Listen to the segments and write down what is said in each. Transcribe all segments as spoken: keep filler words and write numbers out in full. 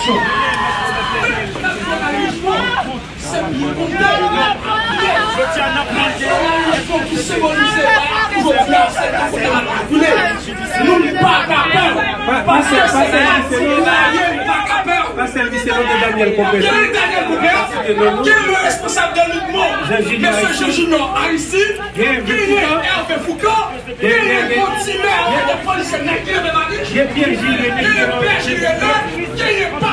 Nou pa ka pè. Pa, pastè, pastè Vitello, pastè Vitello de Daniel Compère. Daniel Compère, ki le responsab de mouvman. Mesye Jean Junior Aristide, genyen Hervé Foucan, genyen Gontimè, genyen Pierre Gilles, genyen Pierre Gilles, genyen pa.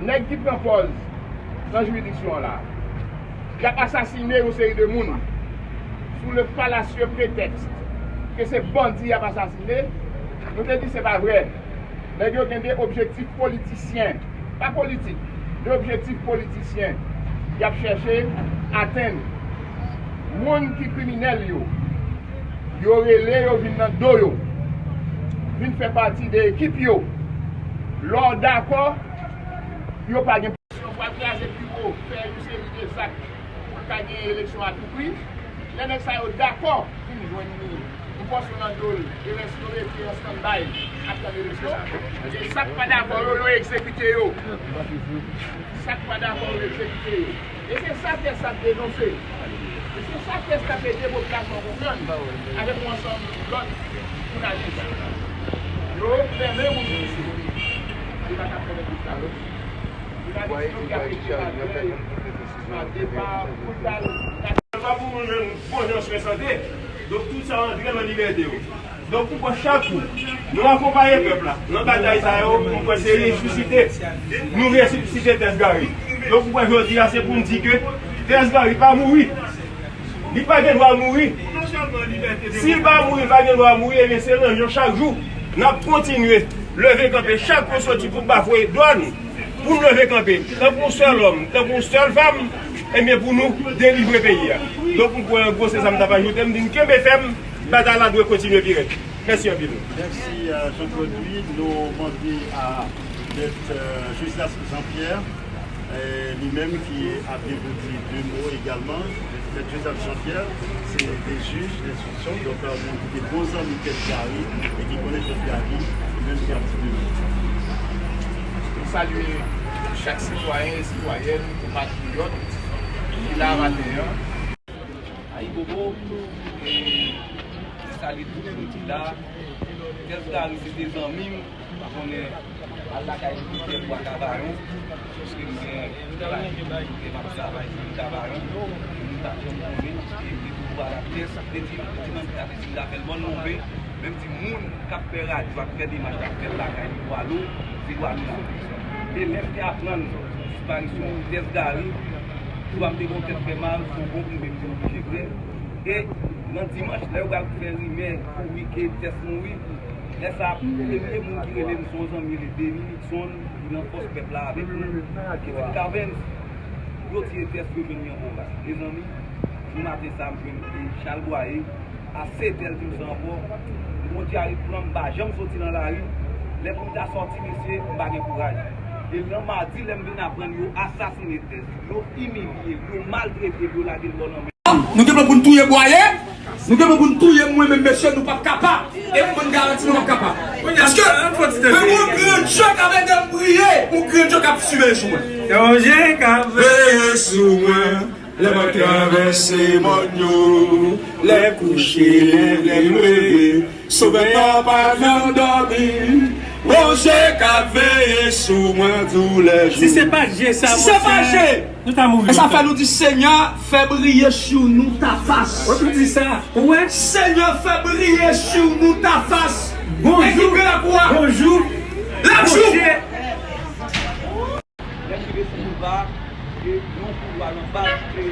Nèg ki pran pòz nan jiridiksyon an la, y ap asasine yon seri de moun sou le fallacieux prétexte ke se bandi y ap asasine. Nou te di se pa vre. Nèg yo gen de objektif politisyen, pa politik, de objektif politisyen y ap chèche atenn. Moun ki kriminèl yo, yo rele yo vin nan do yo, vin fè pati de ekip yo. Lè w dakò, yo pa gen. Yo pral kraze biwo, fè yon seri de zak pou l ka genyen eleksyon a tou pri. Lè nèg sa yo dakò vin jwenn li, yon pòs nan do l, e rès yo rete an standby ap tann eleksyon. E sa k pa dakò yo, yo egzekite yo. Sa k pa dakò yo, yo egzekite yo. E se sa tèks la ap denonse. E se sa tèks la ap ede popilasyon an konprann avèk yon ansanm lòt jounalis. Yo fèmen moun isit. Yo pa ka fèmen tout sa, non. Jounalis yo ki ap ede pa dèyè. Pa depa, pou l t al. Pa pou moun menm, bon jan swen sante. Donk, tout sa rantre nan libète yo. Donk, ou kwè chak jou, nou akonpaye pèp la nan batay sa yo, ou kwè se resisite, nou resisite Tès Gary. Donk, ou kwè jodi a, se pou n di ke Tès Gary pa mouri. Li pa gen dwa mouri. Si l pa mouri, li pa gen dwa mouri, ebyen, se nan yon chak jou, n ap kontinye leve kanpe chak jou soti pou bafwe dwa nou. Pou n leve kanpe, tankou yon sèl òm, tankou yon sèl fanm, ebyen, pou nou delivre peyi a. Donk, m kwè, an gwo, se sa m t ap ajoute. M di n kenbe fèm, batay la dwe kontinye pi rèd. Mèsi anpil. Mèsi, euh, Jean-Claude Louis. Nou mande a Mèt, euh, Joseph Jean-Pierre, euh, li menm ki ap gen pou di de mo egalman. Mèt Joseph Jean-Pierre, se de jij, Donk, yon moun ki te bon zanmi Tès Gary e ki konnen Tès Gary, li menm ki ap di de mo. M salye chak sitwayen e sitwayèn, konpatriyòt ki la maten an. Ayibobo, e m salye tout moun ki la. Tès Gary se te zanmi m, pa konnen Al lakay li, Pòtoprens, Kavayon, paske m gen travay, m ap travay nan Kavayon, moun pa janm konnen, e m te toujou al ak tès, m te di, m te di, m te di, m ta fè l bòn lonbe, men m di, moun k ap fè radyo, k ap fè demach, k ap fè l lakay li, Dwalo, se Dwalo la. E lè m te aprann disparisyon Tès Gary, tou a m te gen yon tèt fè mal, se yon bon prive m te oblije pran. E nan dimanch, lè yo pral fè rimè, kouri ke Tès mouri, lè sa a, premye moun ki rele m se yon zanmi rele Denis Nixon, ki nan fòs pèp la avèk nou, ki di Carvens, yo tiye Tès, yo jwenn li anba bas. Mezanmi, jou maten sa a, m jwenn e Charles Boyer, a sèt è l di m sa ankò, m gon dyare pran m, m pa janm soti nan lari, lè pou m ta sòti, mesye, m pa gen kouraj. E nan madi, lè m vin aprann yo asasine Tès, yo imilye l, yo maltrete l, yo lage l bò nan mè. Nou gen plan pou n touye Bwaye, nou gen plan pou n touye mwen menm, mesye, nou p ap kapab. E m ban n garanti nou p ap kapab. Paske, men yon gran Dye k ap ede m priye, yon gran Dye k ap siveye sou mwen. Yon Dye k ap veye sou mwen. Lè m ap travèse mòn yo, lè kouche, lè leve, Sovè pa janm dòmi. Bondye k ap veye sou mwen toulèjou. Si se pa Dye sa, monchè, nou ta mouri lontan. E sa fè nou di, Senyè, fè briye sou nou ta fas. Ou di sa, ou wè? Senyè, fè briye sou nou ta fas. Bonjou, bonjou, bonjou. Lè m rive sou boulva, e yon koulwa nan bak, e